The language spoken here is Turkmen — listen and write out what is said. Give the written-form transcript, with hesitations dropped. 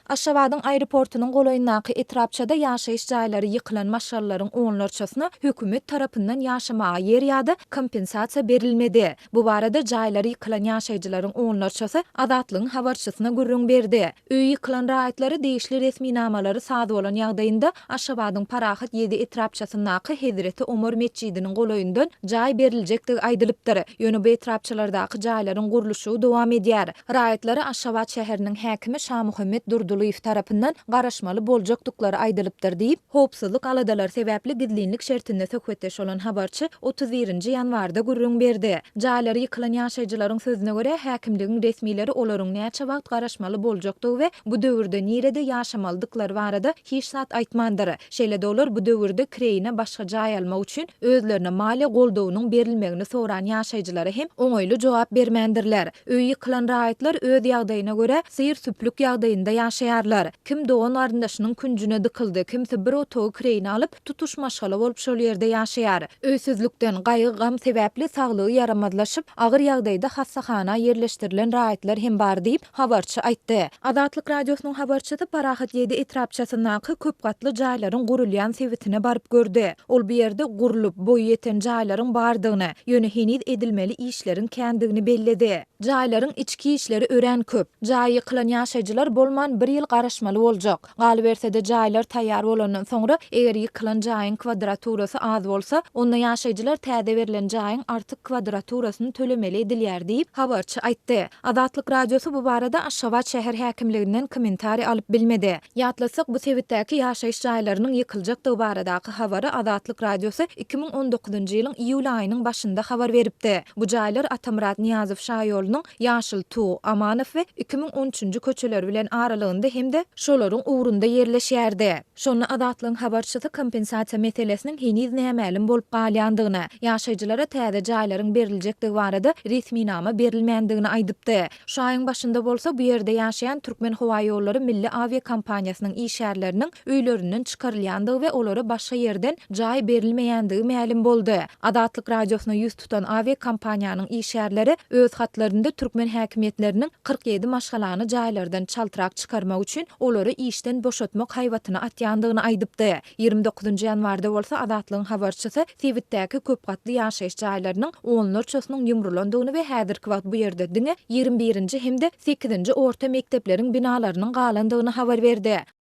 Aşgabadyň aeroportunyň golaýyndaky etrapçada ýaşaýyş jaýlary ýykylan maşgalalaryň onlarçasyna hökümet tarapyndan ýaşamaga ýer ýa-da kompensasiýa berilmedi. Bu barada jaýlary ýykylan ýaşaýjylaryň onlarçasy Azatlygyň habarçysyna gürrüň berdi. Öýi ýykylan raýatlara degişli resminamalary saz bolan ýagdaýynda Aşgabadyň Parahat ýedi etrapçasyndaky Hezreti Omar metjidiniň golaýyndan jaý beriljekdigi aýdylypdyr. Ýöne bu etrapçalardaky jaýlaryň gurluşygy dowam edýär. Raýatlara Aşgabat şäheriniň häkimi Şamuhammet Durdylyýew tarapyndan garaşmaly boljakdyklary aýdylypdyr diýip, howpsuzlyk aladalary sebäpli gizlinlik şertinde söhbetdeş bolan habarçy 31 nji ýanwarda gürrüň berdi. Jaýlary ýykylan ýaşaýjylaryň sözüne görä, häkimligiň resmileri olaryň näçe wagt garaşmaly boljakdygy we bu döwürde nirede ýaşamalydyklary barada hiç zat aýtmandyr. Şeýle-de olar bu döwürde kireýine başga jaý almak üçin özlerine maliýe goldawynyň berilmegini soran ýaşaýjylara hem oňaýly jogap bermändirler. Öýi ýykylan raýatlar öz ýagdaýyna görä syr-süplük ýagdaýynda ýaşaýarlar. Kim dogan-garyndaşynyň künjüne dykyldy, kimsi bir otagy kireýine alyp, tutuş maşgala bolup şol ýerde ýaşaýar. Öýsüzlikden, gaýgy-gam sebäpli saglygy ýaramazlaşyp, agyr ýagdaýda hassahana ýerleşdirilen raýatlar hem bar diýip, habarçy aýtdy. Azatlyk Radiosynyň habarçysy Parahat ýedi etrapçasyndaky köp gatly jaýlaryň gurulýan sebitine baryp gördi. Ol bu ýerde gurlup, boýy ýeten jaýlaryň bardygyny, ýöne heniz edilmeli işleriň kändigini belledi. Jaýlaryň içki işleri örän köp. Jaýy ýykylan ýaşaýjylar bolman bir ýyl garaşmaly boljak. Galyberse-de, jaýlar taýýar bolandan soňra, eger ýykylan jaýyň kwadraturasy az bolsa, onda ýaşaýjylar täze berlen jaýyň artyk kwadraturasyny tölemeli edilýär diýip, habarçy aýtdy. Azatlyk Radiosy bu barada Aşgabat şäher häkimliginden kommentariý alyp bilmedi. Ýatlatsak, bu sebitdäki ýaşaýyş jaýlarynyň ýykyljakdygy baradaky habary Azatlyk Radiosy 2019-njy ýylyň iýul aýynyň başynda habar beripdi. Bu jaýlar Atamyrat Nyýazow şaýolunyň Ýaşyl Tug, Amanow we 2013-nji köçeleri bilen aralygynda hem-de şolaryň ugrunda ýerleşýärdi. Şonda Azatlygyň habarçysy kompensasiýa meselesiniň heniz nämälim bolup galýandygyny, ýaşaýjylara täze jaýlaryň beriljekdigi barada resminama berilmändigini aýdypdy. Şu aýyň başynda bolsa bu ýerde ýaşaýan Türkmenhowaýollary milli awiakompaniýasynyň işgärleriniň öýlerinden çykarylýandygy we olara başga ýerden jaý berilmeýändigi mälim boldy. Azatlyk Radiosyna ýüz tutan awiakompaniýanyň işgärleri öz hatlarynda türkmen häkimiýetleriniň 47 maşgalany jaýlardan çaltrak çykarmak üçin olary işden boşatmak haýbatyny atýandygyny aýdypdy. 29 ýanwarda bolsa Azatlygyň habarçysy sebitdäki köp gatly ýaşaýyş jaýlarynyň onlarçasynyň ýumrulandygyny we häzirki wagt bu ýerde diňe ýigrimi birinji hem-de sekizinji orta mekdepleriň binalarynyň galandygyny habar berdi.